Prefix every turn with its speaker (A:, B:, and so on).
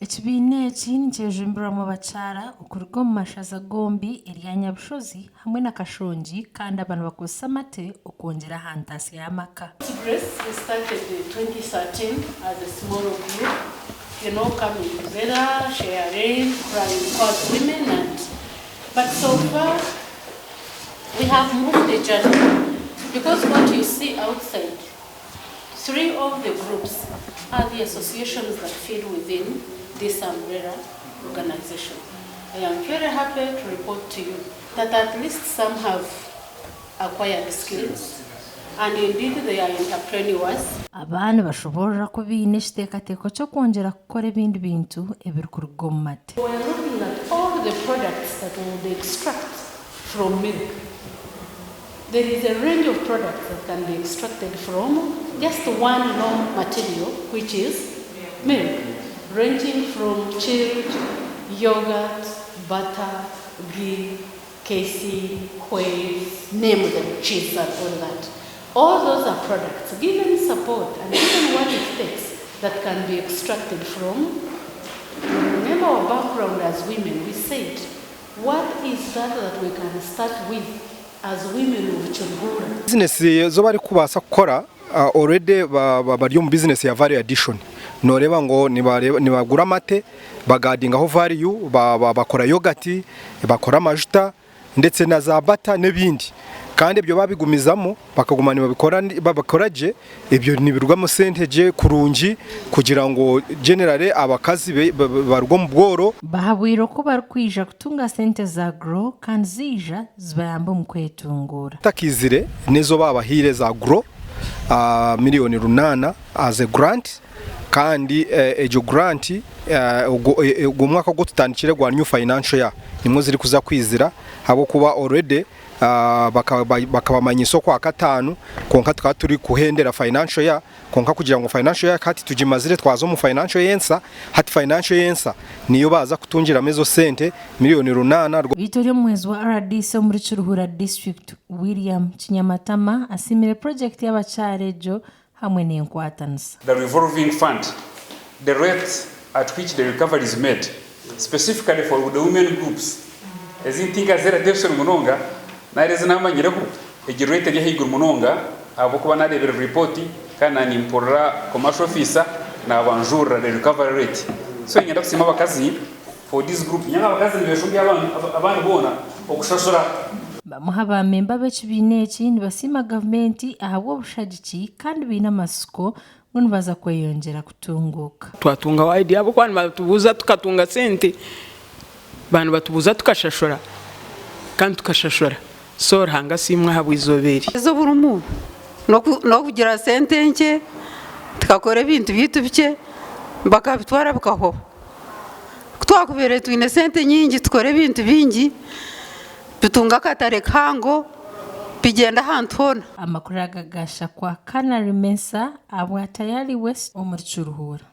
A: Ekibiina eki nikyejumbirwamu abakyara okuruga omu mashaza gombi erya Nyabushozi hamwe na Kashongi kandi aba nibakozesa amate okwongyera aha ntaasya y'amaka.
B: Grace, we started in 2013 as a small group, you know, coming together, sharing, crying as women and but so far we have moved the journey because what you see outside 3 of the groups are the associations that fit within this umbrella organization. I am very happy to report to you that at least some have acquired skills and indeed they are entrepreneurs.
A: Aba nibashoboorora ku baine ekiteekateeko ky'okwongyera kukora ebindi bintu ebirikuruga omu mate.
B: We are looking at all the products that we would extract from milk. There is a range of products that can be extracted from just one raw material which is milk, ranging from chilled, yogurt, butter, ghee, casein, whey, name them, cheese and all that. All those are products given support and given what it takes that can be extracted from. Remember our background as women, we said, what is that that we can start with as women of Kiruhura?
C: Bizinesi zo barikubaasa kukora already bari omu bizinesi ya value addition. Nooreeba ngu nibagura amate bagaadingaho value, bakora yogati, bakora amajuta ndetse na za bata n'ebindi. Kandi ebyo baabigumizamu bakaguma nibabikora babikora gye, ebyo nibirugamu sente gye kurungi kugira ngu generally abakazi baruge omu bworo.
A: Bahabwire oku barikwija kutunga sente za Grow kandi ziija zibayambe omu kwetunguura.
C: Takaizire n'ezo baabahaire eza Grow miriyoni runaana as a grant kandi egyo grant ogwo mwaka ogu tutandikire gwa new financial year nimwo zirikuza kwizira ahabw'okuba already bakabamanyisa okwakataano kwonka tukaba turikuhendera financial year kwonka kugira ngu financial year hati tugimazire twaza omu financial year ensa hati financial year ensa niyo baaza kutungiramu ezo sente miriyoni runaana.
A: Beitu ori omuhwezi wa rdc omuri Kiruhura district William Kinyamatama asiimire purojekiti y'abakyara egyo hamwe n'enkwatanisa.
D: The revolving fund, the rate at which the recovery is made, specifically for the women groups, ezi nti nka zera Davison munonga nari ezi namanyireho, egi rate eri ahaiguru munonga ahabw'okuba nareebire report kandi na nimpurira commercial officer nabanjurira the recovery rate. So niinyenda kusiima abakazi for this group, nyanga abakazi nibeshumbya abandi boona okushashura.
A: Bamwe aha baamemba b'ekibiina eki nibasiima gavumenti ahabw'obushagiki kandi baine amatsiko ngu nibaza kweyongyera kutunguuka.
E: Twatunga wayidi ahabw'okuba nibatubuuza tukatunga sente, baaba nibatubuuza tukashashura kandi tukashashura. So Ruhanga asiimwe ahabw'eizooba eri.
F: Oburemeezi oburimu n'okugira sente nkye tukakora ebintu byaitu bikye bakabitwara bikahwaho. Ku twakubaire twine sente nyingi tukora ebintu bingi Tutunga akatare kahango, bigyenda ahantu hoona.
A: Amakuru aga gashakwa Canary Mensah abwa Tayali West omuri Kiruhura.